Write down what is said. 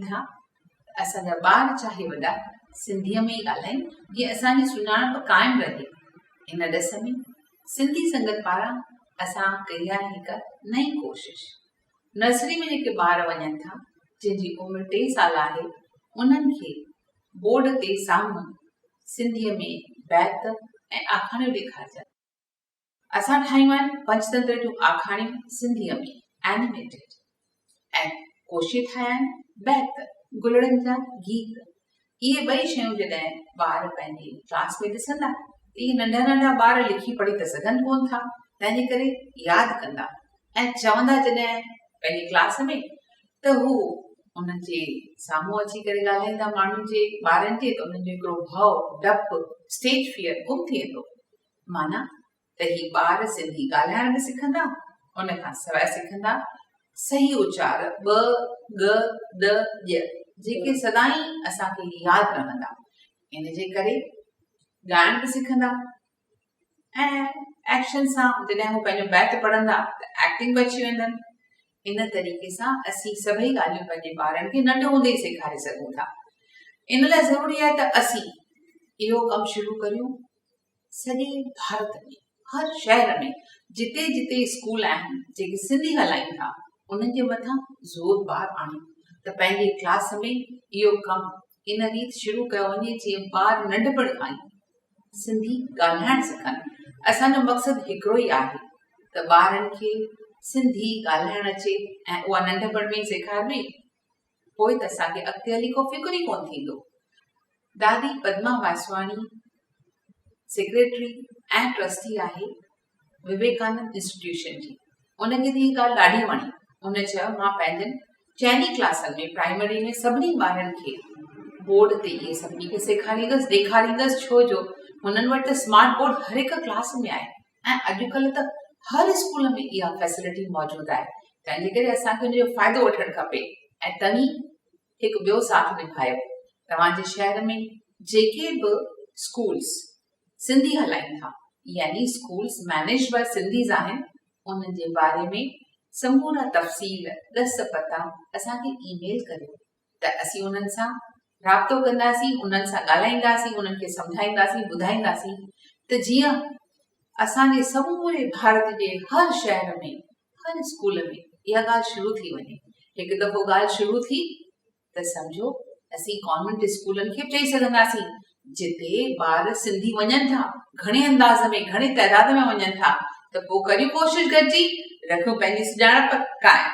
ٿا ته اسان جا ٻار چاهي وڏا سنڌيء ۾ ئي ڳالهائين جيئن اسان جي سڃاڻپ قائم رهي. ان ڏس ۾ سنڌي سنگت پاران اسان ڪئي آهي هڪ نئين ڪوشش. نرسري ۾ جيڪي ٻار وڃن ٿا جن جي عمر ٽي سال آهي انهن کي بورڊ تي سامهون سنڌيء ۾ بيت ۽ آکاڻيون ڏيکارجن. اسان ٺاهيون آهن پنچتنتر جون آکاڻيون سنڌيء ۾ Animated ۽ ڪوشي ٺاهيا آهن بيت، گلڙن جا گيت. اهي ٻئي شيون جڏهن ٻار پنهنجي ڪلاس ۾ ڏسندا ته اهي ننڍا ننڍا ٻار لکي پڙهي ته سگهن ڪونه ٿا، تنهن جي ڪري ياد ڪندا ۽ چوندا جڏهن پنهنجي ڪلاس ۾ ته هو انهن جي سامهون اچي ڪري ڳالهائيندا ماڻهن جي ٻارن جي ته انهن جو هڪڙو ڀؤ، ڊپ، اسٽيج فيئر گم ٿي ويندو. معنيٰ ته هي ٻار سنڌي ڳالهائڻ به سکندا، ان کان سواء سکندا صحيح اچار ٻ، ڳ، ڏ، ڄ جيڪي سدائين اسان کي ياد رهندا. ان جي ڪري ڳائڻ به سکندا ۽ ايڪشن سان جڏهن هو پنهنجو بيت پڙهندا ته ايڪٽنگ به اچي ويندن. ان طريقي سان اسين سڀئي ڳالهيون پنهنجي ٻارن کي ننڍي هوندي ئي سيکاري سگهون ٿا. ان لاء ضروري آهي ته اسين اهو ڪم شروع ڪريون سڄي ڀارت ۾ هر شهر ۾ جتي جتي اسڪول آهن جيڪي سنڌي هلائين ٿا انهن جي مٿان زور بار آڻيون ته پنهنجي ڪلاس ۾ اهو ڪم ان ريت شروع ڪيو وڃي جيئن ٻار ننڍپڻ کان ئي سنڌي ڳالهائڻ سکن. اسان جو مقصد هڪڙو ئي آهي ته ٻارن کي سنڌي ڳالهائڻ اچي ۽ اها ننڍپڻ ۾ ئي سيکاربي پوء ته اسان کي اڳتي هلي ڪو فڪر ئي ڪونه ٿيندو. دادي پدما واسواڻي سيڪريٽري ۽ ٽرسٽي آهي وويڪانند انسٽيٽيوشن جي. ان کي ته هيء ڳالهه ڏاڍي وڻي. هن چيو مان پنهنجن چئني ڪلاسن ۾ پرائمري ۾ سڀني ٻارن کي بورڊ تي اهي سڀني کي سيکاريندس ڏيکاريندس ڇو جو هنن وٽ ته اسمارٽ بورڊ هر هڪ ڪلاس ۾ آهي ۽ اڄڪلهه ته هر اسڪول ۾ اها فيسلٽي موجود آهي تنهن جي ڪري اسان کي ان جو فائدو وٺڻ کپي ۽ توهين هڪ ٻيو ساٿ نڀايو. توهان جي شهر ۾ جيڪي به اسڪولس سنڌي هلائين ٿا يعني اسڪولس مئنيجڊ باء سنڌيز آهن انهن جي باري ۾ سمورا تفصيل ڏس پتا اسان کي اي ميل ڪريو ته اسين انهن سان رابطو ڪنداسين انهن سان ڳالهائينداسين انهن کي سمجهائينداسين ٻڌائينداسين ته جيئن اسان جي سموري ڀارت جي هر شهر ۾ هر اسڪول ۾ اها ڳالهه شروع ٿي وڃي. هڪ دفعو ڳالهه شروع ٿي ته سمجهو اسين ڪانوينٽ اسڪولن کي به چئي سگهنداسين جتي ٻار سنڌي وڃن ٿا، گهڻي انداز ۾ گهڻي تعداد ۾ وڃن ٿا ته پوء ڪريون ڪوشش گڏجي رکيون پنهنجي سڃاڻپ قائم.